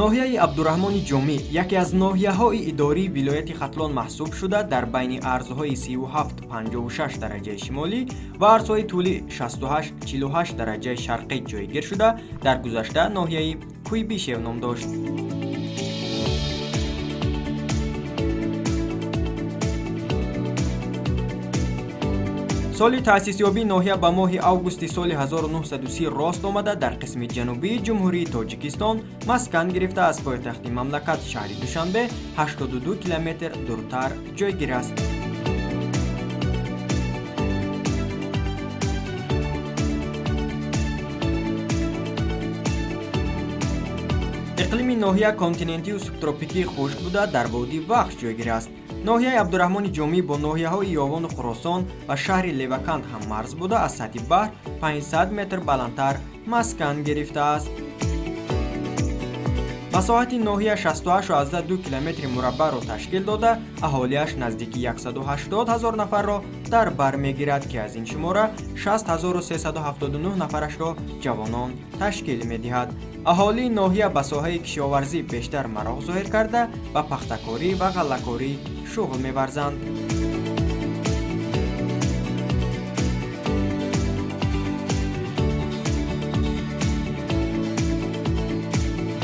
Ноҳияи Абдураҳмони Ҷомӣ яке аз ноҳияҳои идории вилояти Хатлон маҳсуб шуда, дар байни арзҳои 37,56 дараҷаи шимолӣ ва арзҳои тӯли 68,48 дараҷаи шарқӣ ҷойгир шуда, дар гузашта ноҳияи Куйбишев ном дошт. Соли таъсисёбии ноҳия ба моҳи августи соли 1930 рост омада, дар қисми ҷанубии Ҷумҳурии Тоҷикистон маскан гирифта, аз пойтахти мамлакат шаҳри Душанбе 82 километр дуртар ҷойгир аст. Иқлими ноҳия континентию субтропикии хушк буда, дар водии Вахш ҷойгир аст. Ноҳияи Абдураҳмони Ҷомӣ бо ноҳияҳои Ёвону Хуросон ва шаҳри Леваканд ҳаммарз буда, аз сатҳи баҳр 500 метр баландтар маскан гирифтааст. Масоҳати ноҳия 68,2 километри мураббаъро ташкил дода, аҳолиаш наздики 180 ҳазор нафарро дар бар мегирад, ки аз ин шумора 6379 нафарашро ҷавонон ташкил медиҳад. Аҳолии ноҳия ба соҳаи кишоварзӣ бештар мароқ зоҳир карда, ба пахтакорӣ ва ғаллакорӣ шуғл меварзанд.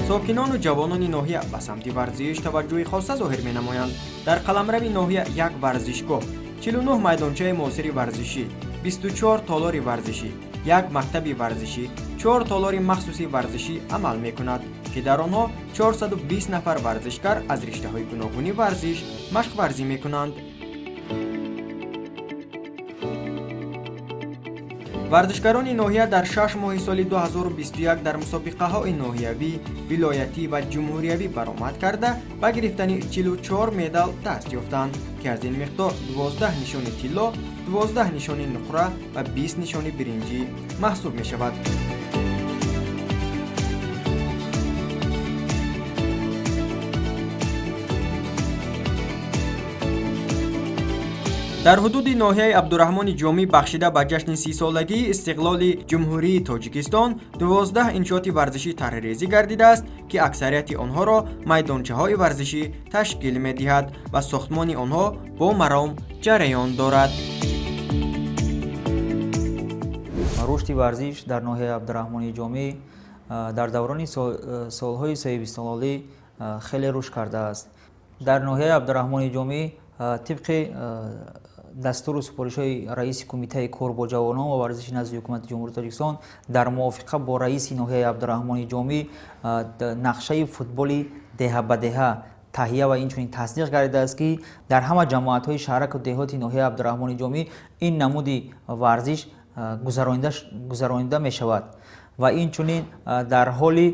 Сокинону ҷавонони ноҳия ба самти варзиш таваҷҷӯҳи хоса зоҳир менамоянд. Дар қаламрави ноҳия як варзишгоҳ, 49 майдончаи муосири варзишӣ, 24 толори варзишӣ, як мактаби варзишӣ, чор толори махсуси варзишӣ амал мекунад, ки дар онҳо 420 нафар варзишгар аз риштаҳои гуногуни варзиш машқварзӣ мекунанд. Варзишгарони ноҳия дар 6 моҳи соли 2021 дар мусобиқаҳои ноҳиявӣ, вилоятӣ ва ҷумҳуриявӣ баромад карда, ба гирифтани 44 медал даст ёфтанд, ки аз ин миқдор 12 нишони тилло, 12 нишони нуқра ва 20 нишони биринҷӣ маҳсуб мешавад. Дар ҳудуди ноҳияи Абдураҳмони Ҷомӣ бахшида ба ҷашни 30-солагии истиқлоли Ҷумҳурии Тоҷикистон 12 иншооти варзишӣ тарҳрезӣ гардидааст, ки аксарияти онҳоро майдончаҳои варзишӣ ташкил медиҳад ва сохтмони онҳо бо маром ҷараён дорад. Рушди варзиш дар ноҳияи Абдураҳмони Ҷомӣ дар даврони солҳои соҳибистиқлолӣ хеле рушд кардааст. Дар ноҳияи Абдураҳмони Ҷомӣ тибқи дастуру супоришҳои раиси Кумитаи кор бо ҷавонон ва варзиши назди Ҳукумати Ҷумҳурии Тоҷикистон дар мувофиқа бо раиси ноҳияи Абдураҳмони Ҷомӣ нақшаи футболи деҳа ба деҳа таҳия ва инчунин тасдиқ гардидааст, ки дар ҳама ҷамоатҳои шаҳраку деҳоти ноҳияи Абдураҳмони Ҷомӣ ин намуди варзиш гузаронида мешавад ва инчунин дар ҳоли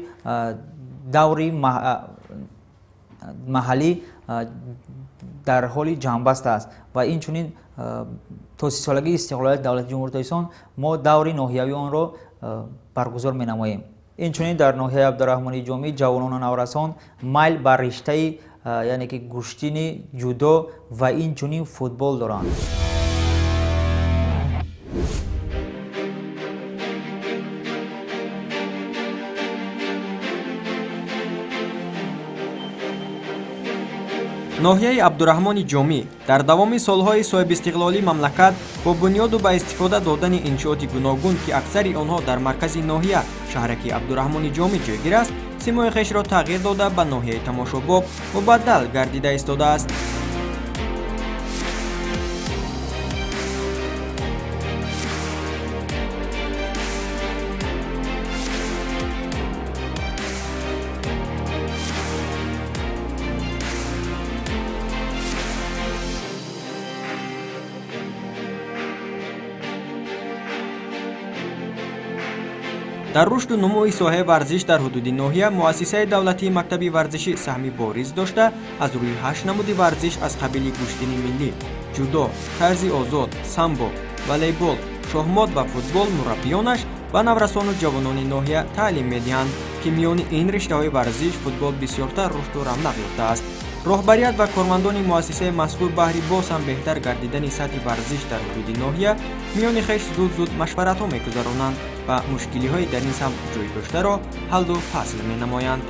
даври маҳаллӣ дар ҳоли ҷамъбаст аст ва инчунин то 30-солагии истиқлолияти давлати Ҷумҳурии Тоҷикистон мо даври ноҳиявии онро баргузор менамоем. Инчунин дар ноҳияи Абдураҳмони Ҷомӣ ҷавонону наврасон майл ба риштаи, яъне ки гӯштини, ҷудо ва инчунин футбол доранд. Ноҳияи Абдураҳмони Ҷомӣ дар давоми солҳои соҳибистиқлолии мамлакат бо бунёду ба истифода додани иншооти гуногун, ки аксари онҳо дар маркази ноҳия, шаҳраки Абдураҳмони Ҷомӣ ҷойгир аст, симои хешро тағйир дода, ба ноҳияи тамошобоб мубаддал гардида истодааст. Дар рушду нумӯи соҳаи варзиш дар ҳудуди ноҳия муассисаи давлатии мактаби варзишӣ саҳми бориз дошта, аз рӯи ҳашт намуди варзиш аз қабили гӯштини миллӣ, ҷудо, тарзи озод, самбо, волейбол, шоҳмот ва футбол мураббиёнаш ба наврасону ҷавонони ноҳия таълим медиҳанд, ки миёни ин риштаҳои варзиш футбол бисёртар рушду равнақ ёфтааст. Роҳбарият ва кормандони муассисаи мазкур баҳри боз ҳам беҳтар гардидани сатҳи варзиш дар ҳудуди ноҳия миёни хеш зуд-зуд машваратҳо мегузаронанд ва мушкилиҳои дар ин самт ҷой доштаро ҳаллу фасл менамоянд.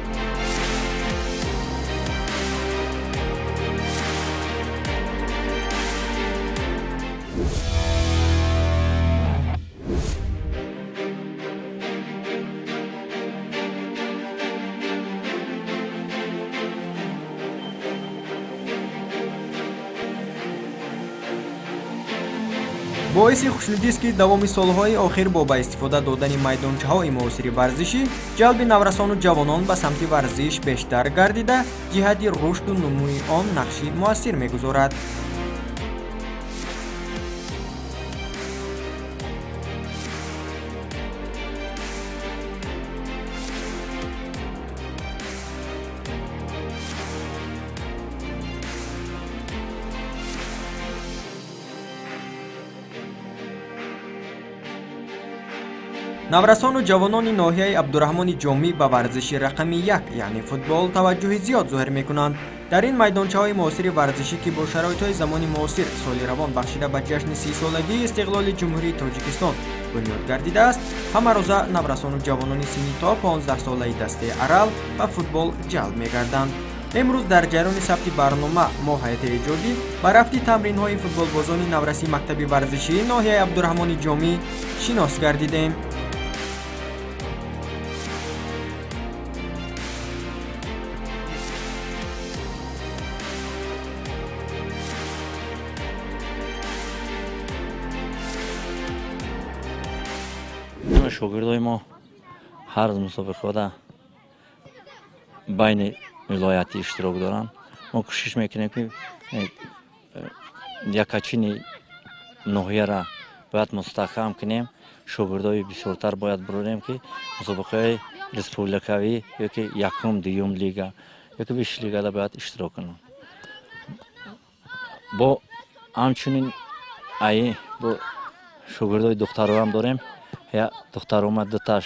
Боиси хушнудист, ки давоми солҳои охир бо ба истифода додани майдончаҳои муосири варзишӣ ҷалби наврасону ҷавонон ба самти варзиш бештар гардида, ҷиҳати рушду нумӯи он нақши муассир мегузорад. Наврасону ҷавонони ноҳияи Абдураҳмони Ҷомӣ ба варзиши рақами як, яъне футбол, таваҷҷӯҳи зиёд зоҳир мекунанд. Дар ин майдончаҳои муосири варзишӣ, ки бо шароитҳои замони муосир соли равон бахшида ба ҷашни 30-солагии истиқлоли Ҷумҳурии Тоҷикистон бунёд гардидааст, ҳамарӯза наврасону ҷавонони синни то 15-солаи дастаи Арал ба футбол ҷалб мегарданд. Имрӯз дар ҷараёни сабти барнома мо, ҳайати эҷодӣ, ба рафти тамринҳои футболбозони наврасии мактаби варзишии ноҳияи Абдураҳмони Ҷомӣ шинос гардидем. Шогирдои мо ҳар мусобиқада байни вилоятӣ иштирок доранд. Мо кӯшиш мекунем, ки якачини ноҳияра бояд мустаҳкам кунем, шогирдои бисёртар бояд бурорем, ки мусобиқаҳои республикавӣ ёки якум, дуюм лига ёки высший лигада бояд иштирок кунанд. Бо ҳамчунин аи бо шогирдои духтароам дорем, духтарома дуташ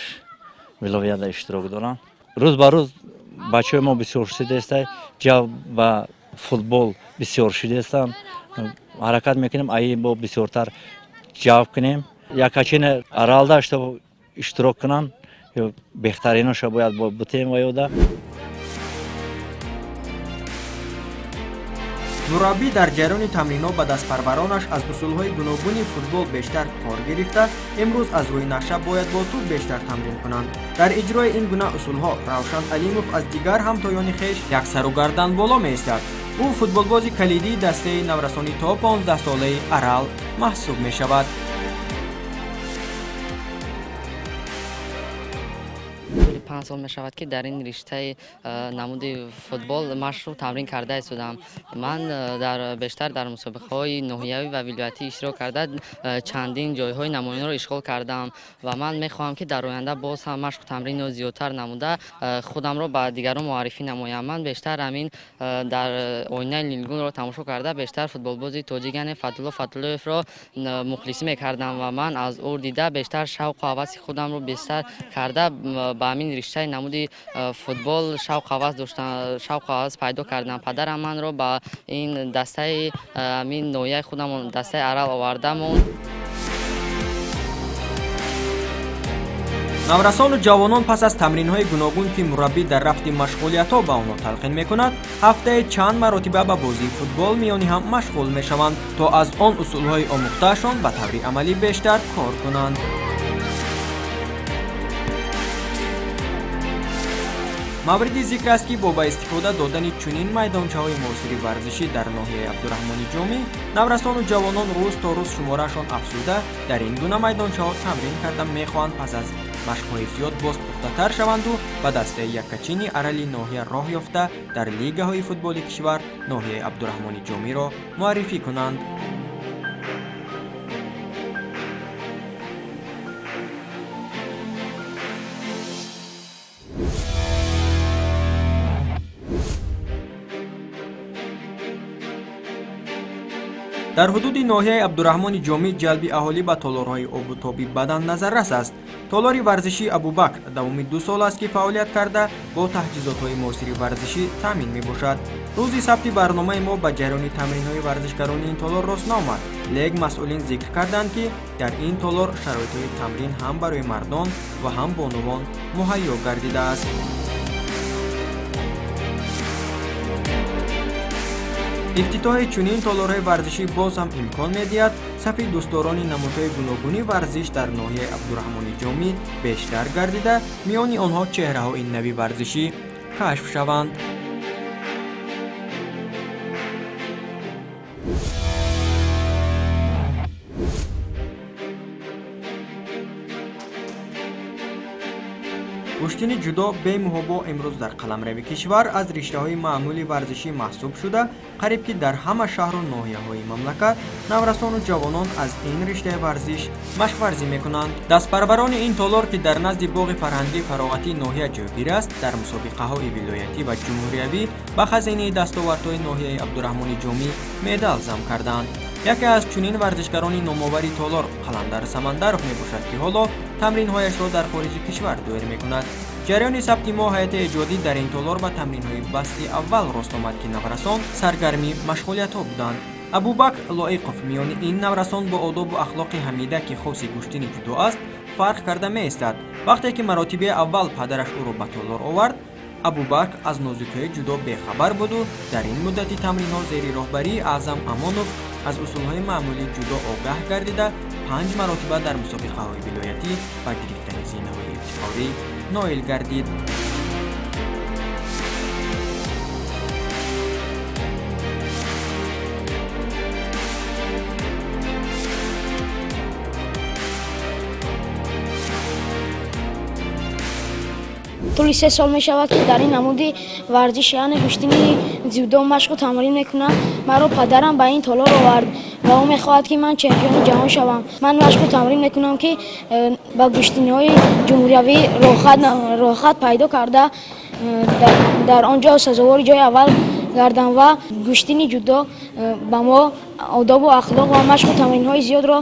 вилоятда иштирок доранд. Рӯз ба рӯз бачаҳои мо бисёр шудеста, ҷалб ба футбол бисёр шудестанд. Ҳаракат мекунем, аи бо бисёртар ҷалб кунем, якачина Аралда иштирок кунанд, беҳтариноша бояд бутем ва ёда. Мураббӣ дар ҷараёни тамринҳо ба дастпарваронаш аз усулҳои гуногуни футбол бештар кор гирифта, имрӯз аз рӯи нақша бояд бо тӯб бештар тамрин кунанд. Дар иҷрои ин гуна усулҳо Равшан Алимов аз дигар ҳамтоёни хеш як сару гардан боло меистад. Ӯ футболбози калидии дастаи наврасони то 15-солаи Арал маҳсуб мешавад. 5 сол мешавад, ки дар ин риштаи намуди футбол машқу тамрин карда истодам. Ман дар бештар дар мусобиқаҳои ноҳиявӣ ва вилоятӣ иштирок карда, чандин ҷойҳои намоёнро ишғол кардам ва ман мехоҳам, ки дар оянда боз ҳам машқу тамринро зиёдтар намуда, худамро ба дигарон муаррифӣ намоям. Ман бештар ҳамин дар оинаи нилгунро тамошо карда, бештар футболбози тоҷик, яъне Фатулло Фатуллоевро мухлисӣ мекардам ва ман аз ӯ дида бештар шавқу ҳаваси худамро бештар карда, ба ҳамин риштаи намуди футбол шавқу ҳавас доштам, шавқу ҳавас пайдо кардам. Падарам манро ба ин дастаи ҳамин ноҳияи худамон, дастаи Арал, овардамон. Наврасону ҷавонон пас аз тамринҳои гуногун, ки мураббӣ дар рафти машғулиятҳо ба онҳо талқин мекунад, ҳафтае чанд маротиба ба бозии футбол миёни ҳам машғул мешаванд, то аз он усулҳои омӯхтаашон ба таври амалӣ бештар кор кунанд. Мавриди зикр аст, ки бо ба истифода додани чунин майдончаҳои муосири варзишӣ дар ноҳияи Абдураҳмони Ҷомӣ наврасону ҷавонон рӯз то рӯз шумораашон афзуда, дар ин гуна майдончаҳо тамрин карда, мехоҳанд пас аз машқҳои зиёд боз пухтатар шаванду ба дастаи яккачини Арали ноҳия роҳ ёфта, дар лигаҳои футболи кишвар ноҳияи Абдураҳмони Ҷомиро муаррифӣ кунанд. Дар ҳудуди ноҳияи Абдураҳмони Ҷомӣ ҷалби аҳолӣ ба толорҳои обутоби бадан назаррас аст. Толори варзишии Абубакр давоми 2 сол аст, ки фаъолият карда, бо таҷҳизотҳои муосири варзишӣ таъмин мебошад. Рӯзи сабти барномаи мо ба ҷараёни тамринҳои варзишгарони ин толор рост наомад, лек масъулин зикр карданд, ки дар ин толор шароитҳои тамрин ҳам барои мардон ва ҳам бонувон муҳайё гардидааст. Ифтитоҳи чунин толорҳои варзишӣ боз ҳам имкон медиҳад, сафи дӯстдорони намудҳои гуногуни варзиш дар ноҳияи Абдураҳмони Ҷомӣ бештар гардида, миёни онҳо чеҳраҳои нави варзишӣ кашф шаванд. Гӯштини ҷудо бемуҳобо имрӯз дар қаламрави кишвар аз риштаҳои маъмули варзишӣ маҳсуб шуда, қариб ки дар ҳама шаҳру ноҳияҳои мамлакат наврасону ҷавонон аз ин риштаи варзиш машқварзӣ мекунанд. Дастпарварони ин толор, ки дар назди боғи фарҳангии фароғатии ноҳия ҷойгир аст, дар мусобиқаҳои вилоятӣ ва ҷумҳуриявӣ ба хазинаи дастовардҳои ноҳияи Абдураҳмони Ҷомӣ медал зам карданд. Яке аз чунин варзишгарони номовари толор Қаландар Самандаров мебошад, ки ҳоло тамринҳояшро дар хориҷи кишвар доир мекунад. Ҷараёни сабти мо ҳайати эҷодӣ дар ин толор ба тамринҳои басти аввал рост омад, ки наврасон саргарми машғулиятҳо буданд. Абубакр Лоиқов миёни ин наврасон бо одобу ахлоқи ҳамида, ки хоси гӯштини ҷудо аст, фарқ карда меистад. Вақте ки маротибаи аввал падараш ӯро ба толор овард, Абубакр аз нозукиҳои ҷудо бехабар буду дар ин муддати тамринҳо зери роҳбарии Аъзам Амонов аз усулҳои маъмулии ҷудо огаҳ гардида, 5 маротиба дар мусобиқаҳои вилоятӣ ба гирифтани зинаҳои ифтихорӣ ноил гардид. Тӯли 3 сол мешавад, ки дар ин намуди варзиш, яъне гӯштини дзюдо, машқу тамрин мекунам. Маро падарам ба ин толор овард ва ӯ мехоҳад, ки ман чемпиони ҷаҳон шавам. Ман машқу тамрин мекунам, ки ба гӯштиниҳои ҷумҳуриявӣ роҳхат пайдо карда, дар он ҷо сазовори ҷои аввал гардам. Ва гӯштини ҷудо ба мо одобу ахлоқ ва машқу тамринҳои зиёдро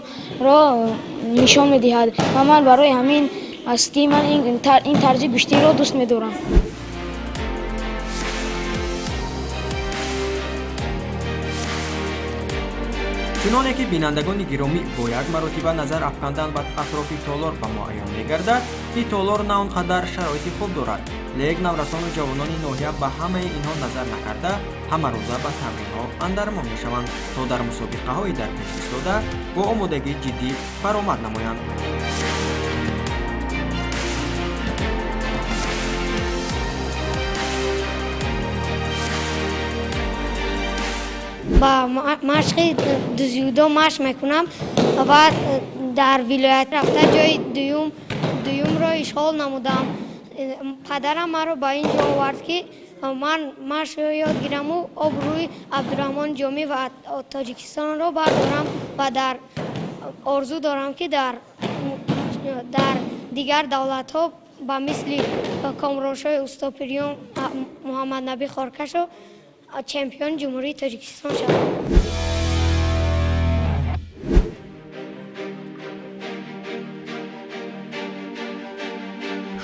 нишон медиҳад ва ман барои ҳамин аст, ки ман ин тарзи гӯштиро дӯст медорам. Чуноне ки бинандагони гиромӣ бо як маротиба назар афкандан ба атрофи толор ба мо аён мегардад, ки толор на он қадар шароити хуб дорад, лек наврасону ҷавонони ноҳия ба ҳамаи инҳо назар накарда, ҳамарӯза ба тамринҳо андармон мешаванд, то дар мусобиқаҳои дар пеш истода бо омодагии ҷиддӣ баромад намоянд. Ба машқи дзюдо машқ мекунам ва дар вилоят рафта ҷои дуюмро ишғол намудам. Падарам маро ба ин ҷо овард, ки ман машқро ёд гираму обрӯи Абдураҳмони Ҷомӣ ва Тоҷикистонро бардорам ва дар орзу дорам, ки дар дигар давлатҳо ба мисли Комроншоҳи Устопирён, Муҳаммаднабӣ Хоркашов чемпиони Ҷумҳурии Тоҷикистон шавам.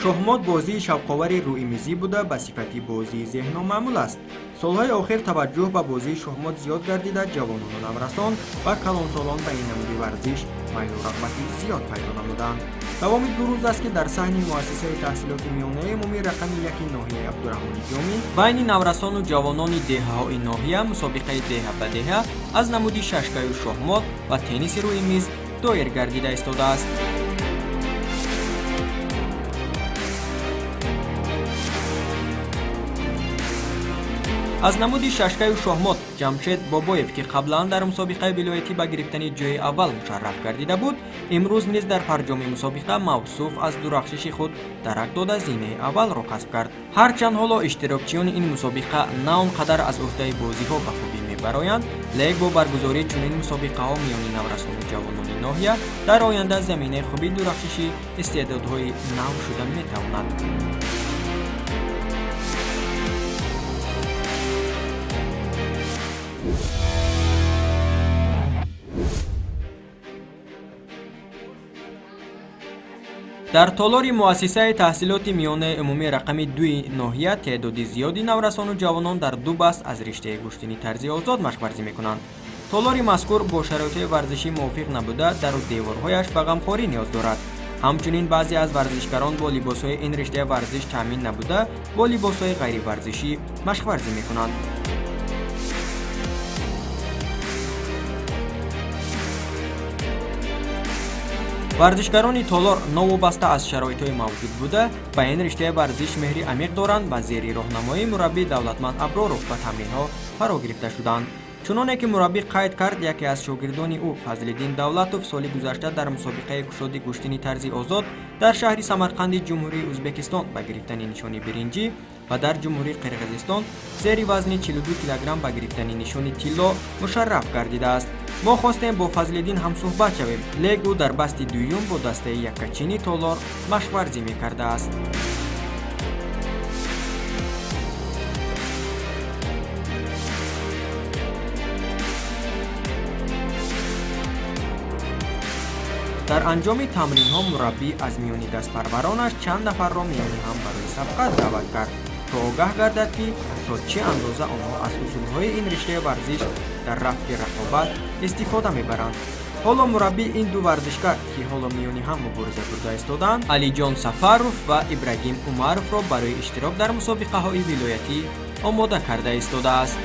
Шоҳмот бозии шавқовари рӯимизӣ буда, ба сифати бозии зеҳно маъмул аст. Солҳои охир таваҷҷӯҳ ба бозии шоҳмот зиёд гардида, ҷавонону наврасон ва калонсолон ба ин намуди варзиш майлу рағбати зиёд пайдо намуданд. Давоми 2 рӯз аст, ки дар саҳни муассисаи таҳсилоти миёнаи умумӣ рақами 1 ноҳияи Абдураҳмони Ҷомӣ байни наврасону ҷавонони деҳаҳои ноҳия мусобиқаи деҳа ба деҳа аз намуди шашкаю шоҳмот ва тенниси рӯи миз доир гардида истодааст. Аз намуди шашкаю шоҳмот Ҷамшед Бобоев, ки қаблан дар мусобиқаи вилоятӣ ба гирифтани ҷои аввал мушарраф гардида буд, имрӯз низ дар фарҷоми мусобиқа мавсуф аз дурахшиши худ дарак дода, зинаи аввалро касб кард. Ҳарчанд ҳоло иштирокчиёни ин мусобиқа на он қадар аз ӯҳдаи бозиҳо ба хубӣ мебароянд, лек бо баргузории чунин мусобиқаҳо миёни наврасону ҷавонони ноҳия дар оянда заминаи хуби дурахшиши истеъдодҳои нав шуда метавонад. Дар толори муассисаи таҳсилоти миёнаи умумӣ рақами 2 ноҳия теъдоди зиёди наврасону ҷавонон дар 2 баст аз риштаи гӯштини тарзи озод машқварзӣ мекунанд. Толори мазкур бо шароитҳои варзишӣ мувофиқ набуда, дару деворҳояш ба ғамхорӣ ниёз дорад. Ҳамчунин баъзе аз варзишгарон бо либосҳои ин риштаи варзиш таъмин набуда, бо либосҳои ғайриварзишӣ машқварзӣ мекунанд. Варзишгарони толор новобаста аз шароитҳои мавҷуд буда, ба ин риштаи варзиш меҳри амиқ доранд ва зери роҳнамоии мураббӣ Давлатманд Аброров ба тамринҳо фаро гирифта шуданд. Чуноне ки мураббӣ қайд кард, яке аз шогирдони ӯ, Фазлиддин Давлатов, соли гузашта дар мусобиқаи кушоди гӯштини тарзи озод дар шаҳри Самарқанди Ҷумҳурии Ӯзбекистон ба гирифтани нишони биринҷӣ ва дар Ҷумҳурии Қирғизистон зери вазни 42 килограмм ба гирифтани нишони тилло мушарраф гардидааст. Мо хостем бо Фазлиддин ҳамсӯҳбат шавем, лек ӯ дар басти дуюм бо дастаи яккачини толор машқварзӣ мекардааст. Дар анҷоми тамринҳо мураббӣ аз миёни дастпарваронаш чанд нафарро миёни ҳам барои сабқат даъват кард, то огаҳ гардад, ки то чӣ андоза онҳо аз усулҳои ин риштаи варзиш дар рафти рақобат истифода мебаранд. Ҳоло мураббӣ ин ду варзишгар, ки ҳоло миёни ҳам мубориза бурда истодаанд, Алиҷон Сафаров ва Ибрагим Умаровро барои иштирок дар мусобиқаҳои вилоятӣ омода карда истодааст.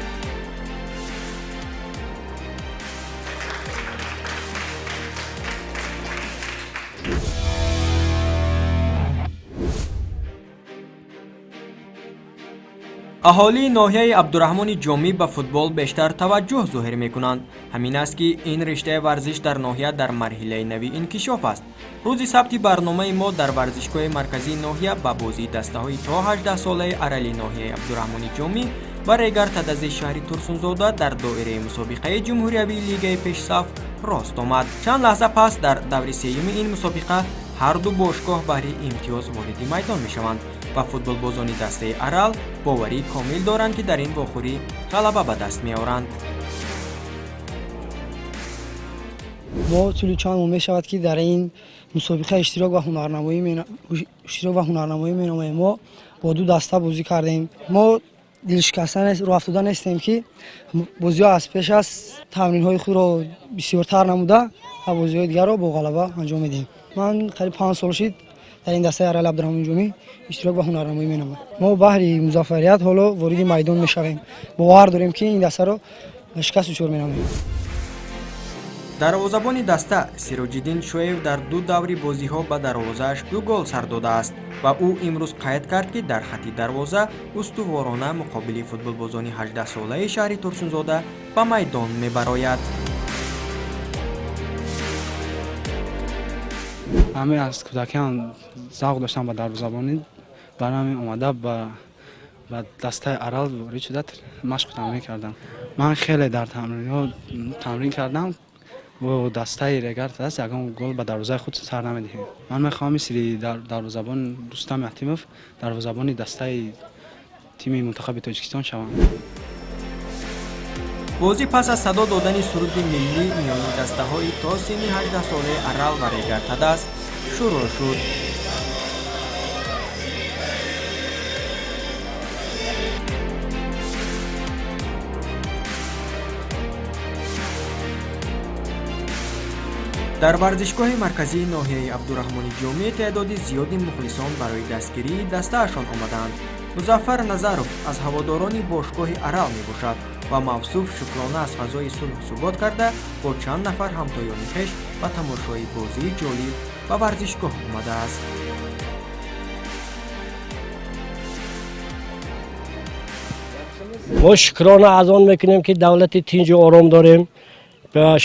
Аҳолии ноҳияи Абдураҳмони Ҷомӣ ба футбол бештар таваҷҷӯҳ зоҳир мекунанд. Ҳамин аст, ки ин риштаи варзиш дар ноҳия дар марҳилаи нави инкишоф аст. Рӯзи сабти барномаи мо дар варзишгоҳи марказии ноҳия ба бозии дастаҳои то 18-солаи Арали ноҳияи Абдураҳмони Ҷомӣ ва Регар Тадази шаҳри Турсунзода дар доираи мусобиқаи ҷумҳуриявии лигаи пешсаф рост омад. Чанд лаҳза пас дар даври сеюми ин мусобиқа ҳар ду бошгоҳ баҳри имтиёз вориди майдон мешаванд ва футболбозони дастаи Арал боварии комил доранд, ки дар ин вохӯрӣ ғалаба ба даст меоранд. Мо тӯли чанд моҳ мешавад, ки дар ин мусобиқа иштирок ва ҳунарнамоӣ менамоем. Мо бо ду даста бозӣ кардем. Мо дилшикаста рӯҳафтода нестем, ки бозиҳо аз пеш аст. Тамринҳои худро бисёртар намуда ва бозиҳои дигарро бо ғалаба анҷом медиҳем. Ман қариб 5 сол шид дар ин дастаи Арали Абдураҳмони Ҷомӣ иштирок ва ҳунарнамоӣ менамоям. Мо баҳри музаффарият ҳоло вориди майдон мешавем. Бовар дорем, ки ин дастаро ба шикаст дучор менамоем. Дарвозабони даста Сироҷиддин Шоев дар ду даври бозиҳо ба дарвозааш ду гол сар додааст ва ӯ имрӯз қайд кард, ки дар хатти дарвоза устуворона муқобили футболбозони 18-солаи шаҳри Турсунзода ба майдон мебарояд. Ҳамин аз кӯдакиам завқ доштам ба дарвозабонӣ. Барои ҳамин омада ба дастаи Арал ворид шуда, машқу тамрин кардам. Ман хеле дар тамринҳо тамрин кардам. Бо дастаи Регар даст ягон гол ба дарвозаи худ сар намедиҳем. Ман мехоҳам мисли дарвозабон Рустам Ятимов дарвозабони дастаи тими мунтахаби Тоҷикистон шавам. Бозӣ пас аз садо додани суруди миллӣ миёни дастаҳои то синни 18-солаи Арал ва Регар Тадас шурӯъ шуд. Дар варзишгоҳи марказии ноҳияи Абдураҳмони Ҷомӣ теъдоди зиёди мухлисон барои дастгирии дастаашон омадаанд. Музаффар Назаров аз ҳаводорони бошгоҳи Арал мебошад ва мавсуф шукрона аз фазои сулҳу субот карда, бо чанд нафар ҳамтоёни хеш ба тамошои бозии ҷолиб ба варзишгоҳ омадааст. Мо шукрона аз он мекунем, ки давлати тинҷу ором дорем.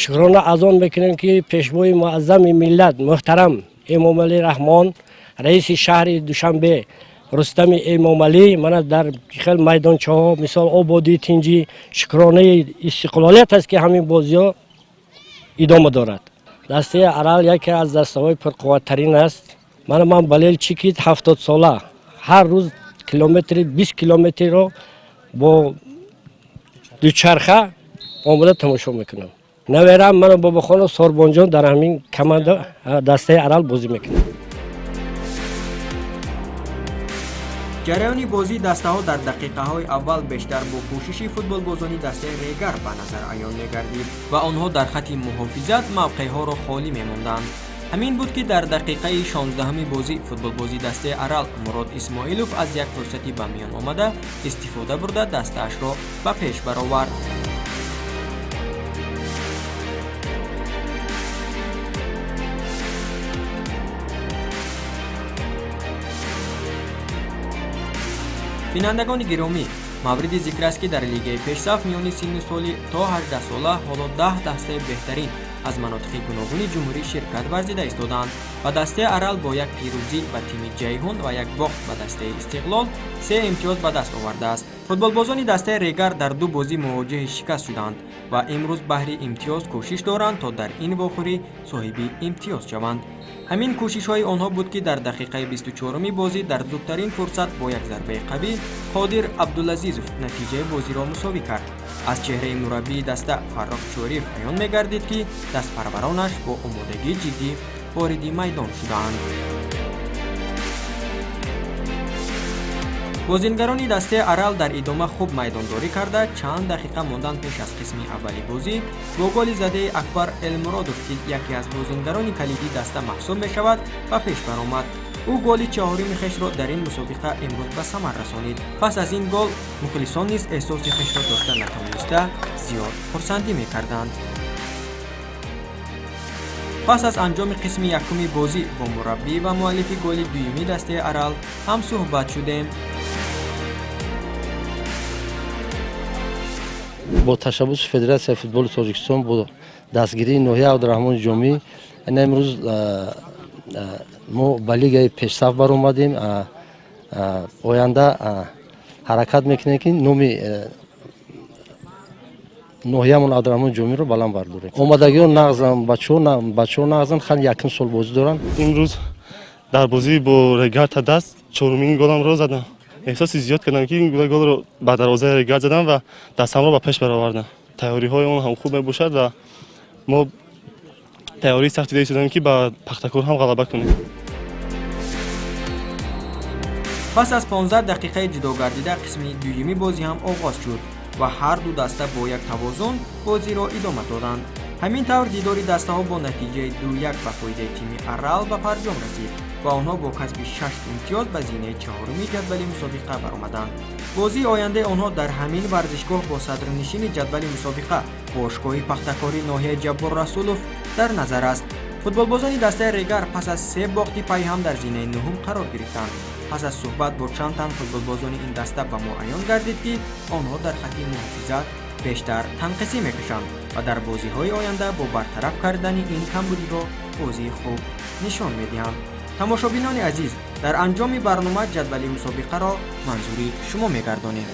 Шукрона аз он мекунем, ки пешвои муаззами миллат муҳтарам Эмомалӣ Раҳмон, раиси шаҳри Душанбе Рустами Эмомалӣ мана дар хел майдончаҳо, мисол, ободии, тинҷӣ, шукронаи истиқлолият аст, ки ҳамин бозиҳо идома дорад. Дастаи Арал яке аз дастаҳои пурқувваттарин аст. Мана ман болельщики 70-сола, ҳар рӯз километри 20 километрро бо дучарха омода тамошо мекунам. Наверам мана Бобохонов Сорбонҷон дар ҳамин команда, дастаи Арал бозӣ мекунад. Ҷараёни бозии дастаҳо дар дақиқаҳои аввал бештар бо кӯшиши футболбозони дастаи Регар ба назар аён мегардид ва онҳо дар хатти муҳофизат мавқеъҳоро холӣ мемонданд. Ҳамин буд, ки дар дақиқаи 16-уми бозӣ футболбози дастаи Арал Мурод Исмоилов аз як фурсати ба миён омада истифода бурда, дастаашро ба пеш баровард. Бинандагони гиромӣ, Мавриди зикр аст, ки дар лигаи пешсаф миёни синну соли то 18 сола ҳоло 10 дастаи беҳтарин аз манотиқи гуногуни ҷумҳурӣ ширкат варзида истодаанд ва дастаи Арал бо як пирӯзӣ ба тими Ҷайҳун ва як бохт ба дастаи Истиқлол се имтиёз ба даст овардааст. Футболбозони дастаи Регар дар ду бозӣ мувоҷиҳи шикаст шуданд ва имрӯз баҳри имтиёз кӯшиш доранд, то дар ин вохӯрӣ соҳиби имтиёз шаванд. Ҳамин кӯшишҳои онҳо буд, ки дар дақиқаи 24-уми бозӣ дар зудтарин фурсат бо як зарбаи қавӣ Қодир Абдулазизов натиҷаи бозиро мусовӣ кард. Аз чеҳраи мураббии даста Фарроҳ Чориев аён мегардид, ки дастпарваронаш бо омодагии ҷиддӣ вориди майдон шудаанд. Бозингарони дастаи Арал дар идома хуб майдондорӣ карда, чанд дақиқа мондан пеш аз қисми аввали бозӣ бо голи задаи Акбар Элмуродов, ки яке аз бозингарони калидии даста маҳсуб мешавад, ба пеш баромад. Ӯ голи чаҳоруми хешро дар ин мусобиқа имрӯз ба самар расонид. Пас аз ин гол мухлисон низ эҳсоси хешро дошта натавониста, зиёд хурсандӣ мекарданд. Пас аз анҷоми қисми якуми бозӣ бо мураббӣ ва муаллифи голи дуюми дастаи Арал ҳам суҳбат шудем. Бо ташаббуси Федератсияи футболи Тоҷикистон, бо дастгирии ноҳияи Абдураҳмони Ҷомӣ ина имрӯз мо ба лигаи пешсаф баромадем. Оянда ҳаракат мекунем, ки номи ноҳиямон Абдураҳмони Ҷомиро баланд бардорем. Омадагиҳо нағзанд, бачаҳо нағзанд, хан якум сол бозӣ доранд. Имрӯз дар бозӣ бо Регар ТадАЗ чорумин голамро задам. Эҳсоси зиёд кардам, ки ин голро ба дарвозаи Регар задам ва дастамро ба пеш баровардам. Тайёриҳои он ҳам хуб мебошад ва мо тайёрии сахт дида истодем, ки ба Пахтакор ҳам ғалаба кунем. Пас аз 15 дақиқаи ҷудогардида қисми дуюми бозӣ ҳам оғоз шуд ва ҳар ду даста бо як тавозун бозиро идома доданд. Ҳамин тавр дидори дастаҳо бо натиҷаи 2-1 ба фоидаи тими Арал ба фарҷом расид ва онҳо бо касби шаш имтиёз ба зинаи чаҳоруми ҷадвали мусобиқа баромаданд. Бозии ояндаи онҳо дар ҳамин варзишгоҳ бо садрнишини ҷадвали мусобиқа, бошгоҳи Пахтакори ноҳияи Ҷаббор Расулов дар назар аст. Футболбозони дастаи Регар пас аз се бохти пайҳам дар зинаи нуҳум қарор гирифтанд. Пас аз суҳбат бо чанд тан футболбозони ин даста ба мо аён гардид, ки онҳо дар хатти муҳофизат бештар танқисӣ мекашанд ва дар бозиҳои оянда бо бартараф кардани ин камбудиҳо бозии хуб нишон медиҳанд. Тамошобинони азиз, дар анҷоми барнома ҷадвали мусобиқаро манзури шумо мегардонем.